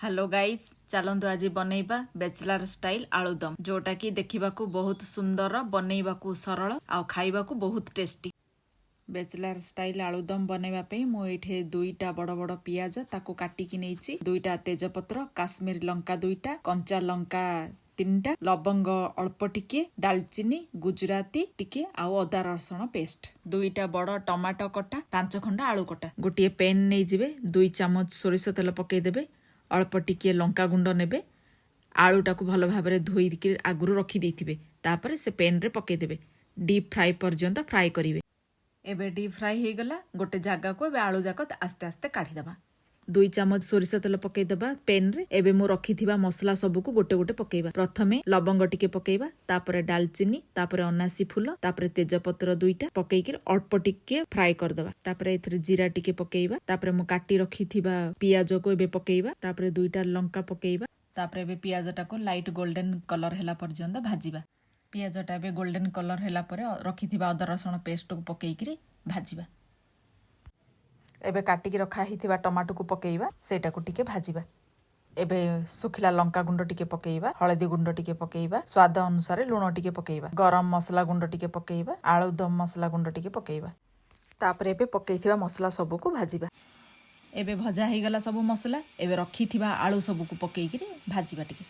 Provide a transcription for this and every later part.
Hello guys, ଚାଲନ୍ତୁ ଆଜି ବନେଇବା ବ୍ୟାଚଲର ଷ୍ଟାଇଲ ଆଳୁଦମ, ଯୋଉଟାକି ଦେଖିବାକୁ ବହୁତ ସୁନ୍ଦର, ବନେଇବାକୁ ସରଳ ଆଉ ଖାଇବାକୁ ବହୁତ ଟେଷ୍ଟି। ବ୍ୟାଚଲର ଷ୍ଟାଇଲ ଆଳୁଦମ ବନେଇବା ପାଇଁ ମୁଁ ଏଇଠି ଦୁଇଟା ବଡ଼ ବଡ଼ ପିଆଜ, ତାକୁ କାଟିକି ନେଇଛି, ଦୁଇଟା ତେଜପତ୍ର, କାଶ୍ମୀର ଲଙ୍କା ଦୁଇଟା, କଞ୍ଚା ଲଙ୍କା ତିନିଟା, ଲବଙ୍ଗ ଅଳ୍ପ ଟିକେ, ଡାଲଚିନି, ଗୁଜୁରାତି ଟିକେ ଆଉ ଅଦା ରସୁଣ ପେଷ୍ଟ, ଦୁଇଟା ବଡ଼ ଟମାଟୋ କଟା, ପାଞ୍ଚ ଖଣ୍ଡ ଆଳୁ କଟା। ଗୋଟିଏ ପେନ୍ ନେଇଯିବେ, 2 ଚାମଚ ସୋରିଷ ତେଲ ପକେଇଦେବେ, ଅଳ୍ପ ଟିକିଏ ଲଙ୍କା ଗୁଣ୍ଡ ନେବେ। ଆଳୁଟାକୁ ଭଲ ଭାବରେ ଧୋଇକି ଆଗରୁ ରଖିଦେଇଥିବେ। ତାପରେ ସେ ପେନ୍ରେ ପକେଇଦେବେ, ଡିପ୍ ଫ୍ରାଏ ପର୍ଯ୍ୟନ୍ତ ଫ୍ରାଏ କରିବେ। ଏବେ ଡିପ୍ ଫ୍ରାଏ ହେଇଗଲା, ଗୋଟେ ଜାଗାକୁ ଏବେ ଆଳୁ ଯାକ ଆସ୍ତେ ଆସ୍ତେ କାଢ଼ିଦେବା। 2 ଚାମଚ ସୋରିଷ ତେଲ ପକେଇଦେବା ପେନ୍ରେ। ଏବେ ମୁଁ ରଖିଥିବା ମସଲା ସବୁକୁ ଗୋଟେ ଗୋଟେ ପକେଇବା। ପ୍ରଥମେ ଲବଙ୍ଗ ଟିକେ ପକେଇବା, ତାପରେ ଡାଲଚିନି, ତାପରେ ଅନାସି ଫୁଲ, ତାପରେ ତେଜପତ୍ର ଦୁଇଟା ପକେଇକି ଅଳ୍ପ ଟିକେ ଫ୍ରାଏ କରିଦେବା। ତାପରେ ଏଥିରେ ଜିରା ଟିକେ ପକେଇବା। ତାପରେ ମୁଁ କାଟି ରଖିଥିବା ପିଆଜକୁ ଏବେ ପକେଇବା। ତାପରେ ଦୁଇଟା ଲଙ୍କା ପକେଇବା। ତାପରେ ଏବେ ପିଆଜଟାକୁ ଲାଇଟ୍ ଗୋଲ୍ଡେନ କଲର ହେଲା ପର୍ଯ୍ୟନ୍ତ ଭାଜିବା। ପିଆଜଟା ଏବେ ଗୋଲ୍ଡେନ କଲର ହେଲା ପରେ ରଖିଥିବା ଅଦା ରସୁଣ ପେଷ୍ଟକୁ ପକେଇକିରି ଭାଜିବା। ଏବେ କାଟିକି ରଖା ହେଇଥିବା ଟମାଟୋକୁ ପକେଇବା, ସେଇଟାକୁ ଟିକେ ଭାଜିବା। ଏବେ ଶୁଖିଲା ଲଙ୍କା ଗୁଣ୍ଡ ଟିକେ ପକେଇବା, ହଳଦୀ ଗୁଣ୍ଡ ଟିକେ ପକେଇବା, ସ୍ୱାଦ ଅନୁସାରେ ଲୁଣ ଟିକେ ପକେଇବା, ଗରମ ମସଲା ଗୁଣ୍ଡ ଟିକେ ପକେଇବା, ଆଳୁ ଦମ ମସଲା ଗୁଣ୍ଡ ଟିକେ ପକେଇବା। ତାପରେ ଏବେ ପକେଇଥିବା ମସଲା ସବୁକୁ ଭାଜିବା। ଏବେ ଭଜା ହେଇଗଲା ସବୁ ମସଲା। ଏବେ ରଖିଥିବା ଆଳୁ ସବୁକୁ ପକେଇକିରି ଭାଜିବା ଟିକେ।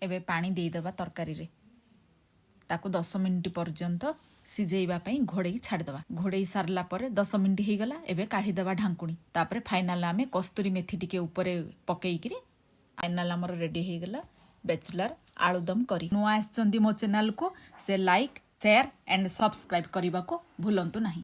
ଏବେ ପାଣି ଦେଇଦେବା ତରକାରୀରେ। ତାକୁ 10 ମିନିଟ୍ ପର୍ଯ୍ୟନ୍ତ ସିଝେଇବା ପାଇଁ ଘୋଡ଼େଇ ଛାଡ଼ିଦେବା। ଘୋଡ଼େଇ ସାରିଲା ପରେ 10 ମିନିଟ୍ ହେଇଗଲା, ଏବେ କାଢ଼ିଦେବା ଢାଙ୍କୁଣି। ତାପରେ ଫାଇନାଲ ଆମେ କସ୍ତୁରୀ ମେଥି ଟିକେ ଉପରେ ପକେଇକିରି ଫାଇନାଲ ଆମର ରେଡି ହେଇଗଲା ବ୍ୟାଚଲର ଆଳୁଦମ କରି। ନୂଆ ଆସିଛନ୍ତି ମୋ ଚ୍ୟାନେଲକୁ, ସେ ଲାଇକ୍, ସେୟାର ଆଣ୍ଡ ସବସ୍କ୍ରାଇବ୍ କରିବାକୁ ଭୁଲନ୍ତୁ ନାହିଁ।